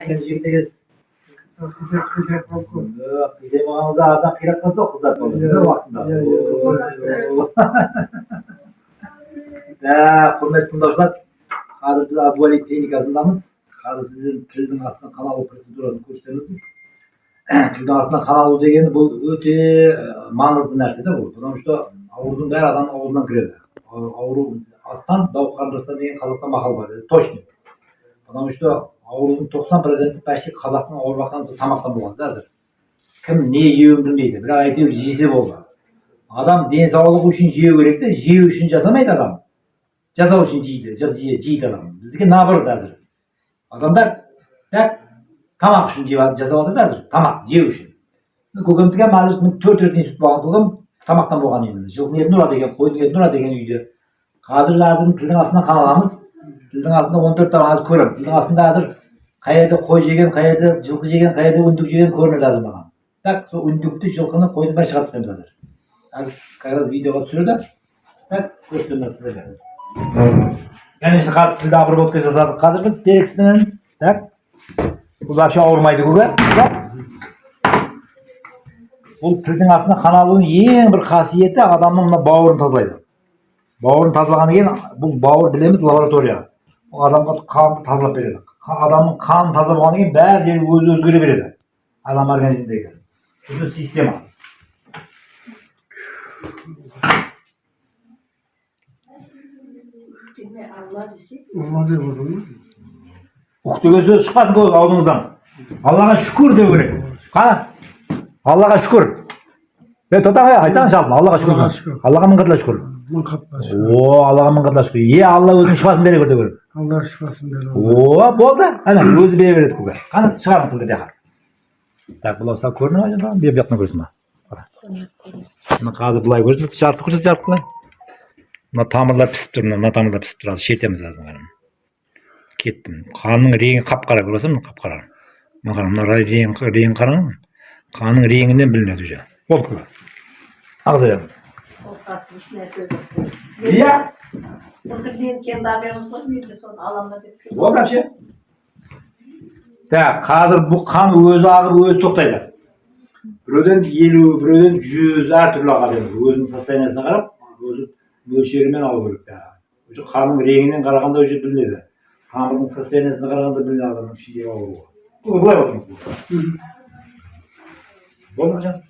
Жігіт екенсіз. Қисайып қалып қой. Қисаймағаныңызда ардан қирап қалса қыздар Иә. да уақытында. Иә, Да, құрметті тыңдаушылар, қазір біз Абуали клиникасындамыз. Қазір сізден тілдің астынан қан алу процедурасын көрсетеміз біз. Тілдің астынан қан алу деген бұл өте маңызды нәрсе да бұл, потому что аурудың бәрі адамның аузынан кіреді. Ауру астан, дау қарындастан деген қазақта мақал бар. Это точно, потому что аурудың 90%-і почти қазақтың ауырып жатқан тамақтан болған да. Қазір кім не жеуін білмейді, бірақ әйтеуір жесе болды. Адам денсаулығы үшін жеу керек те, жеу үшін жасамайды, адам жасау үшін жейді, жейді адам. Біздікі наоборот, қазір адамдар так тамақ үшін жеп жасап жатыр да, қазір тамақ жеу үшін. Көкемдікі қазір төрт рет инсульт болған көкем, тамақтан болған именно. Жылқының етін ұрады екен, қойдың етін ұрады екен үйде. Қазір тілдің астынан қан аламыз. Тілдің астында 14 тан қазір көремін. Тілдің астында қазір қай жерде қой жеген, қай жерде жылқы жеген, қай жерде үндік жеген көрінеді қазір маған. Так, сол үндікті, жылқыны, қойдың бәрін шығарып тастаймыз қазір. Қазір как раз видеоға түсіреді, так көрсетемін сіздерге. Конечно, қазір тілді обработка жасадық қазір біз перекиспенен. Так, бұл вообще ауырмайды, көке. Бұл тілдің астына қан алудың ең бір қасиеті адамның мына бауырын тазалайды. Бауырын тазалағаннан кейін, бұл бауыр, білеміз, лаборатория. Ол адамға қанды тазалап береді. Адамның қаны таза болғаннан кейін бәр жері өзі өзгере береді адам организміндегі бүкіл система. Деме, Алла десе. Алла деп отырмын. Ух деген сөз шықпасын көк аузыңыздан. Аллаға шүкір деу керек. Қана, Аллаға шүкір. Е, тота, айтсаңшы алтын, Аллаға шүкір. Аллаға шүкір. Аллаға мың қатла шүкір. Мың қатла шүкір. О, Аллаға мың қатла шүкір. Е, Алла өзінің шипасын бере көр деу керек. Алла шипасын берді. О, болды, ана өзі бере береді, көке. Қана, шығарың тілді бұяққа. Так, былай сал, көріне ма? Жаңағы бер жақтан көрсін ба? Қара. Мына қазір былай көрсін, жарықты көрсет, жарықты былай. Мына тамырлар пісіп тұр, мына тамырлар пісіп тұр, қазір шертеміз қазір. Мына кеттім, қанның реңі қап қара, көресің, мына қап қара. Мына қара, мына рең қараң, қанның реңінен білінеді уже. Болды, көке, ағыза бер. Тоқтатып еш нәрсе жоқ. Иә. Былтыр мен келді әбеміз ғой, мен де соны аламын ба деп. Вот вообще. Так, қазір бұл қан өзі ағып, өзі тоқтайды. Біреуден 50, біреуден 100, әртүрлі ағады енді. Өзінің состояниесіне қарап, өзі мөлшерімен алу керек та. Уже қанның реңінен қарағанда уже білінеді. Тамырдың состояниесіне қарағанда білінеді адамның ішіндегі ауруы. Бұл былай отырыңыз. Болды ма, жан?